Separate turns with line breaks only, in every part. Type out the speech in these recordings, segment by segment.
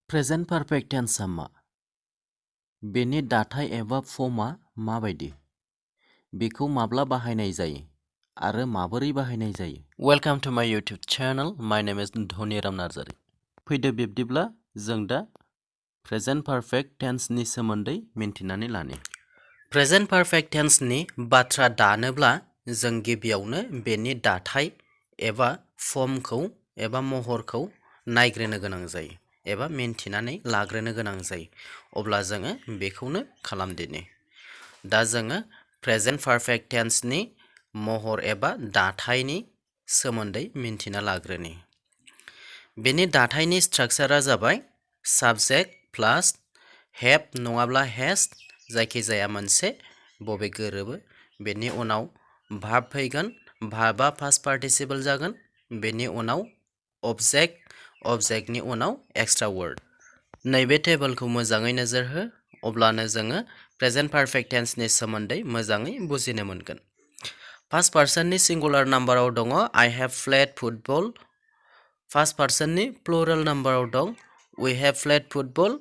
Present perfect टेन्सआ मा? बेनि दाथाय एबा फर्मआ माबायदि? बेखौ माब्ला बाहायनाय जायो आरो माबोरै बाहायनाय जायो? वेलकाम टु माय इउटिउब चेनेल। माय नेम इज धनि नार्जारी। फैदो बिब्दिब्ला जों दा प्रेजेन्ट पारफेक्ट टेन्सनि सोमोन्दै मिन्थिनानै लानि। प्रेजेन्ट पारफेक्ट टेन्सनि बाथ्रा दानोब्ला जों गिबियावनो बेनि दाथाय एबा फर्मखौ एबा महरखौ नायग्रोनो गोनां जायो एबा मिन्थिनानै लाग्रोनो गोनां जायो। अब्ला जोङो बेखौनो खालामदिनि। दा जोङो प्रेजेन्ट पारफेक्ट टेन्सनि महर एबा दाथायनि सोमोन्दै मिन्थिना लाग्रोनि। बेनि दाथायनि स्ट्राक्चारा जाबाय साबजेक्ट प्लास हेभ नङाब्ला हेज, जायखिजाया मोनसे बबे गोरोबो। बेनि उनाव भार्ब फैगोन, भार्बा पास्ट पार्टिसिपल जागोन। बेनि उनाव अबजेक्ट, अबजेक्टनि उनाव एक्सट्रा वर्ड। नैबे टेबोलखौ मोजाङै नोजोर हो, अब्लानो जोङो प्रेजेन्ट पारफेक्ट टेन्सनि सोमोन्दै मोजाङै बुजिनो मोनगोन। फार्स्ट पार्सननि सिंगुलार नाम्बाराव दङ I have played football. First पार्सननि प्लुरेल नाम्बाराव दं we have played football.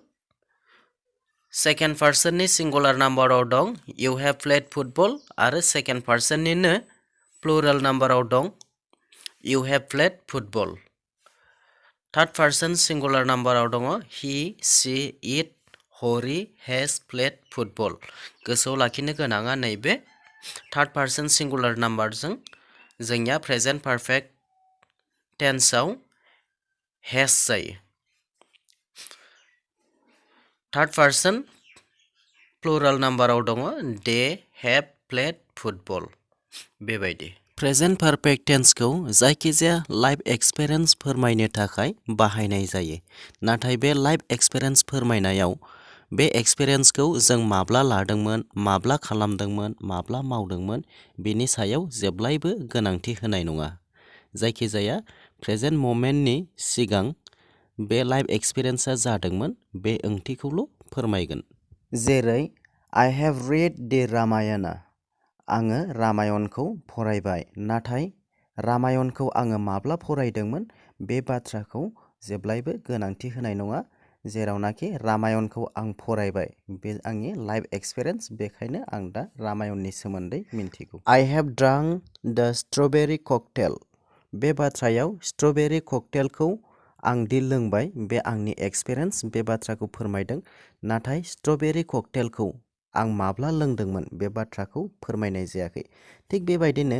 Second पार्सननि सिंगुलार नाम्बाराव दं इउ हेभ प्लेड फुटबल आरो सेकेन्ड पार्सननिनो प्लुरेल नाम्बाराव दं you have played football. Third person singular नाम्बाराव दङ he, she, it, Hari has played football. गोसोआव लाखिनो गोनाङा नैबे थार्ड पार्सन सिंगुलार नाम्बारजों जोंनिया प्रेजेन्ट पारफेक्ट टेन्सआव हेज जायो। थार्ड पार्सन प्लुराल नाम्बाराव दङ दे हेभ प्लेड फुटबल। बेबायदि प्रेजेन्ट पारफेक्ट टेन्सखौ जायखिजाया लाइफ एक्सपिरियेन्स फोरमायनो थाखाय बाहायनाय जायो। नाथाय बे लाइफ एक्सपिरियेन्स फोरमायनायाव बे एक्सपिरियेन्सखौ जों माब्ला लादोंमोन, माब्ला खालामदोंमोन, माब्ला मावदोंमोन, बेनि सायाव जेब्लायबो गोनांथि होनाय नङा। जायखिजाया प्रेजेन्ट ममेन्टनि सिगां बे लाइफ एक्सपिरियेन्सआ जादोंमोन बे ओंथिखौल' फोरमायगोन। जेरै आइ हेभ रिड दि रामायणा। आङो रामायणखौ फरायबाय, नाथाय रामायणखौ आङो माब्ला फरायदोंमोन बे बाथ्राखौ जेब्लायबो गोनांथि होनाय नङा। जेरावनाखि रामायणखौ आं फरायबाय बे आंनि लाइफ एक्सपिरियेन्स, बेखायनो आं दा रामायणनि सोमोन्दै मिन्थिगौ। आइ हेभ ड्रांक द स्ट्रबेरी ककटेल। बे बाथ्रायाव स्ट्रबेरी ककटेलखौ आं दि लोंबाय बे आंनि एक्सपिरियेन्स, बे बाथ्राखौ फोरमायदों। नाथाय स्ट्रबेरी ककटेलखौ आं माब्ला लोंदोंमोन बे बाथ्राखौ फोरमायनाय जायाखै। थिग बेबायदिनो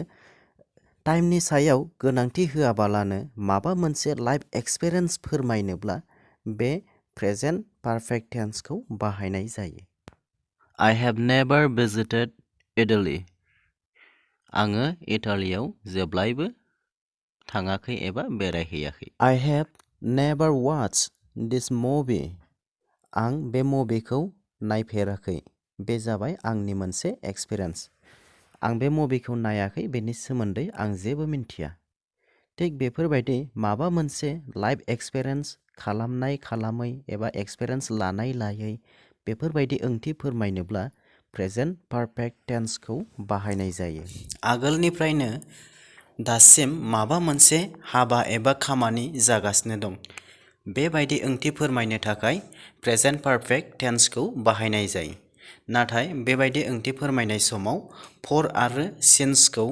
टाइमनि सायाव गोनांथि होआबालानो माबा मोनसे लाइफ एक्सपिरियेन्स फोरमायनोब्ला बे प्रेजेन्ट पारफेक्ट टेन्सखौ बाहायनाय जायो। I have never visited Italy. आङो इटालियाव जेब्लायबो थाङाखै एबा बेरायहैयाखै। I have never watched this movie. आं बे मुभिखौ नायफेराखै। बे जाबाय आंनि मोनसे एक्सपिरियेन्स। आं बे मुभिखौ नायाखै, बेनि सोमोन्दै आं जेबो मिन्थिया। थिग बेफोरबायदि माबा मोनसे लाइफ एक्सपिरियेन्स खालामनाय खालामै एबा एक्सपिरियेन्स लानाय लायै बेफोरबायदि ओंथि फोरमायनोब्ला प्रेजेन्ट पारफेक्ट टेन्सखौ बाहायनाय जायो। आगोलनिफ्रायनो दासिम माबा मोनसे हाबा एबा खामानि जागासिनो दं, बेबायदि ओंथि फोरमायनो थाखाय प्रेजेन्ट पारफेक्ट टेन्सखौ बाहायनाय जायो। नाथाय बेबायदि ओंथि फोरमायनाय समाव फर आरो सिन्सखौ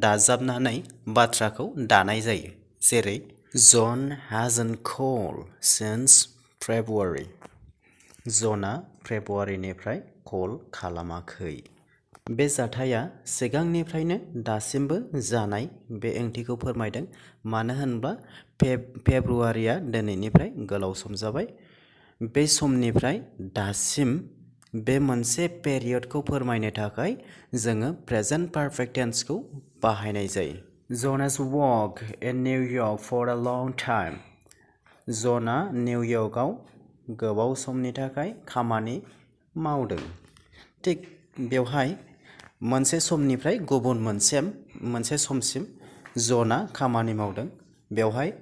दाजाबनानै बाथ्राखौ दानाय जायो। जेरै जन hasn't called since February। जनआ फेब्रुवारिनिफ्राय कल खालामाखै। बे जाथाया सिगांनिफ्रायनो दासिमबो जानाय बे ओंथिखौ फोरमायदों। मानो होनब्ला फेब्रुवारिया दिनैनिफ्राय गोलाव सम जाबाय। बे समनिफ्राय दासिम बे मोनसे पेरियडखौ फोरमायनो थाखाय जोङो प्रेजेन्ट पारफेक्ट टेन्सखौ बाहायनाय जायो। जन has worked in New York for a long time। जनआ निउयर्कआव गोबाव समनि थाखाय खामानि मावदों। थिग बेवहाय मोनसे समनिफ्राय गुबुन मोनसे समसिम जनआ खामानि मावदों। बेवहाय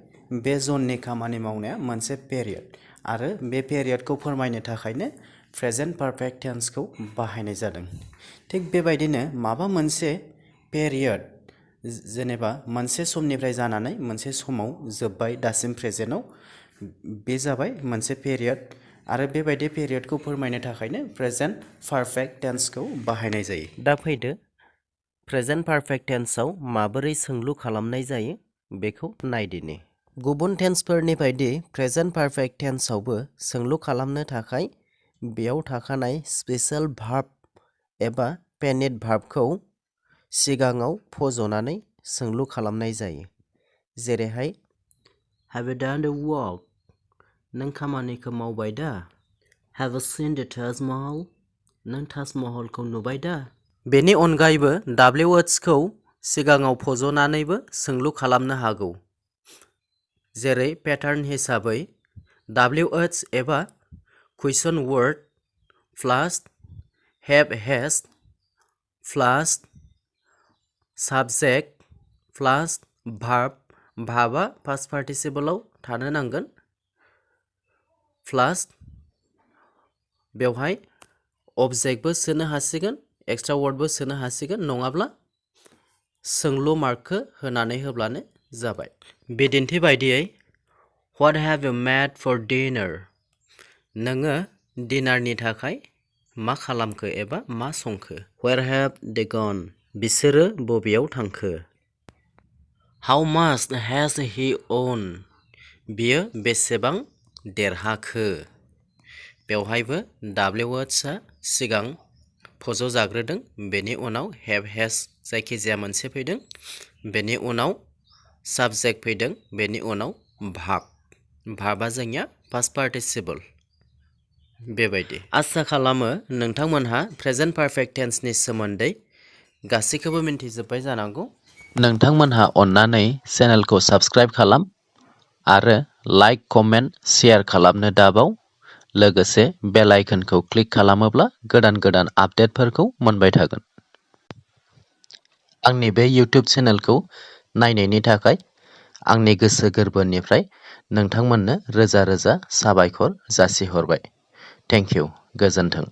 बे जननि खामानि मावनाया मोनसे पेरियड आरो बे पेरियडखौ फोरमायनो थाखायनो प्रेजेन्ट पारफेक्ट टेन्सखौ बाहायनाय जादों। थिग बेबायदिनो माबा मोनसे पेरियड, जेनेबा मोनसे समनिफ्राय जानानै मोनसे समाव जोब्बाय दासिम प्रेजेन्टआव, बे जाबाय मोनसे पेरियड आरो बेबायदि पेरियडखौ फोरमायनो थाखायनो प्रेजेन्ट पारफेक्ट टेन्सखौ बाहायनाय जायो। दा फैदो प्रेजेन्ट पारफेक्ट टेन्सआव माबोरै सोंलु खालामनाय जायो बेखौ नायदिनि। गुबुन टेन्सफोरनि बायदि प्रेजेन्ट पारफेक्ट टेन्सआवबो सोंलु खालामनो थाखाय बेयाव थाखानाय स्पेशेल भार्ब एबा पेनिट भार्बखौ सिगाङाव फज'नानै सोंलु खालामनाय जायो। जेरैहाय Have you done the work? नों खामानिखौ मावबाय दा? Have you seen the Taj Mahal? नों ताज महलखौ नुबाय दा? बेनि अनगायैबो WHखौ सिगाङाव फज'नानैबो सोंलु खालामनो हागौ। जेरै पेटार्न हिसाबै WH एबा question word plus have has plus subject plus verb, भार्बा पास्ट पार्टिसिपलआव थानो नांगोन, प्लास बेवहाय अबजेक्टबो सोनो हासिगोन, एक्सट्रा वर्डबो सोनो हासिगोन, नङाब्ला सोंलु मार्कखौ होनानै होब्लानो जाबाय। बिदिन्थि बायदियै What have you made for dinner? नोङो डिनारनि थाखाय मा खालामखो एबा मा संखो? Where have they gone? बिसोरो बबेयाव थांखो? How much has he won? बियो बेसेबां देरहाखो? बेवहायबो WHआ सिगां फज'जाग्रोदों, बेनि उनाव have has जायखिजाया मोनसे फैदों, बेनि उनाव साबजेक्ट फैदों, बेनि उनाव भार्ब, भार्बा जोंनिया पास्ट पार्टिसिपल। बेबायदि आसा खालामो नोंथांमोनहा प्रेजेन्ट पारफेक्ट टेन्सनि सोमोन्दै गासैखौबो मिन्थिजोब्बाय जानांगौ। नोंथांमोनहा अन्नानै चेनेलखौ साबस्क्राइब खालाम आरो लाइक, कमेन्ट, शेयार खालामनो दाबाव। लोगोसे बेल आइकनखौ क्लिक खालामोब्ला गोदान गोदान आपडेटफोरखौ मोनबाय थागोन। आंनि बे इउटिउब चेनेलखौ नायनायनि थाखाय आंनि गोसो गोरबोनिफ्राय नोंथांमोननो रोजा रोजा साबायखर जासिहरबाय। थेंक इउ, गोजोन्थों।